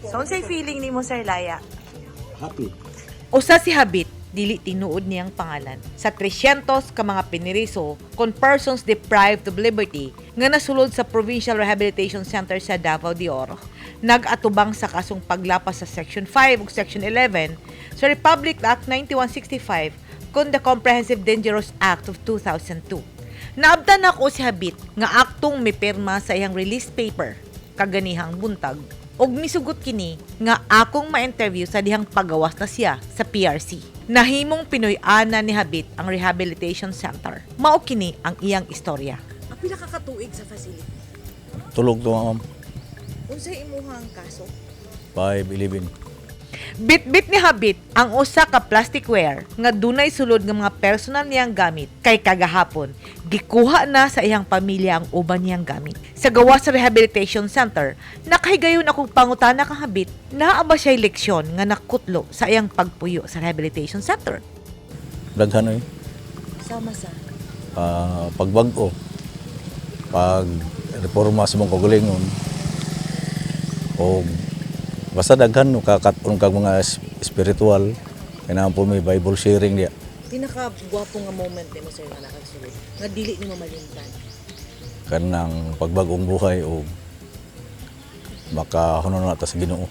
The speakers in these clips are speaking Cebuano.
So, unsay feeling nimo, Sir Laya? Happy. Usa si Habit, dili tinuod niyang pangalan, sa 300 ka mga piniriso kon persons deprived of liberty nga nasulod sa Provincial Rehabilitation Center sa Davao de Oro. Nag-atubang sa kasong paglapas sa Section 5 ug Section 11 sa Republic Act 9165 kon the Comprehensive Dangerous Act of 2002. Naabtan ako si Habit nga aktong mipirma sa iyang release paper kaganihang buntag ug misugot kini nga akong ma-interview sa dihang pagawas na siya sa PRC. Nahimong Pinoy-ana ni Habit ang rehabilitation center. Mao kini ang iyang istorya. Pila ka katuig sa facility? Tulog to, ma'am. Unsay imuhang kaso? 5'11". Bitbit ni Habit ang usa ka plasticware nga dunay sulod nga mga personal niyang gamit kay kagahapon gikuha na sa iyang pamilya ang uban niyang gamit. Sa gawas sa rehabilitation center, nakahigayon akong pangutana kang Habit, naa ba siya'y leksyon nga nakutlo sa iyang pagpuyo sa rehabilitation center? Daghan oy. Sama sa Ah, pagbag-o. Pag reforma sa mong kaugalingon. O basta daghan no kakat-on kag mga spiritual. Kailangan po may Bible sharing diya. Pinaka-gwapo nga moment nimo, sir, nga nakagsulod nga dili nimo malimtan? Kanang pagbag-ong buhay o makahunon na ta sa Ginoo.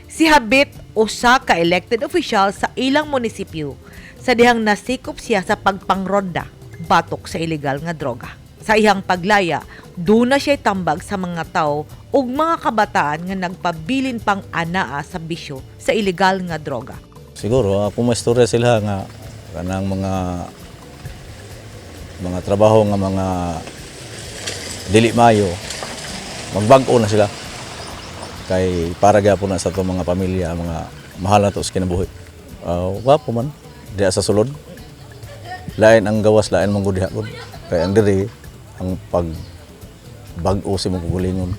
Si Habit, usa ka elected official sa ilang munisipyo sa dihang nasikop siya sa pagpangronda batok sa ilegal nga droga. Sa iyang paglaya, duna siya tambag sa mga tao ug mga kabataan nga nagpabilin pang anaa sa bisyo sa ilegal nga droga. Siguro ako maistorya sila nga kanang mga trabaho nga mga dili maayo, magbag-o na sila kay para gyapon na sa atong mga pamilya, mga mahal na to sa kinabuhi. Wapo man diha sa sulod, lain ang gawas, lain man gud diha gud, kay ang diri ang pag bag-o sa imong kaugalingon.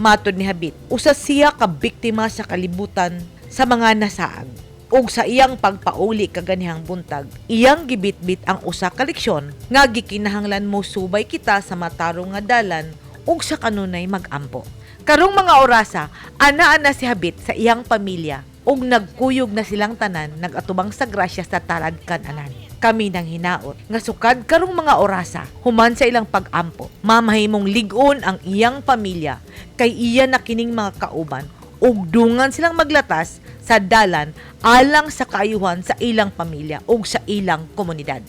Matod ni Habit, usa siya ka biktima sa kalibutan sa mga nasaag. Ug sa iyang pagpauli kaganihang buntag, iyang gibitbit ang usa ka leksyon nga gikinahanglan mo subay kita sa matarong nga dalan ug sa kanunay magampo. Karong mga orasa, anaa na si Habit sa iyang pamilya ug nagkuyog na silang tanan nagatubang sa grasya sa talad kananan. Kami nang hinaot nga sukad karong mga orasa, human sa ilang pag-ampo, mamahimong lig-on ang iyang pamilya kay iya na kining mga kauban ug dungan silang maglatas sa dalan alang sa kaayuhan sa ilang pamilya ug sa ilang komunidad.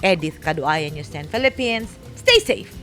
Edith Kaduayan, News 10 Philippines. Stay safe.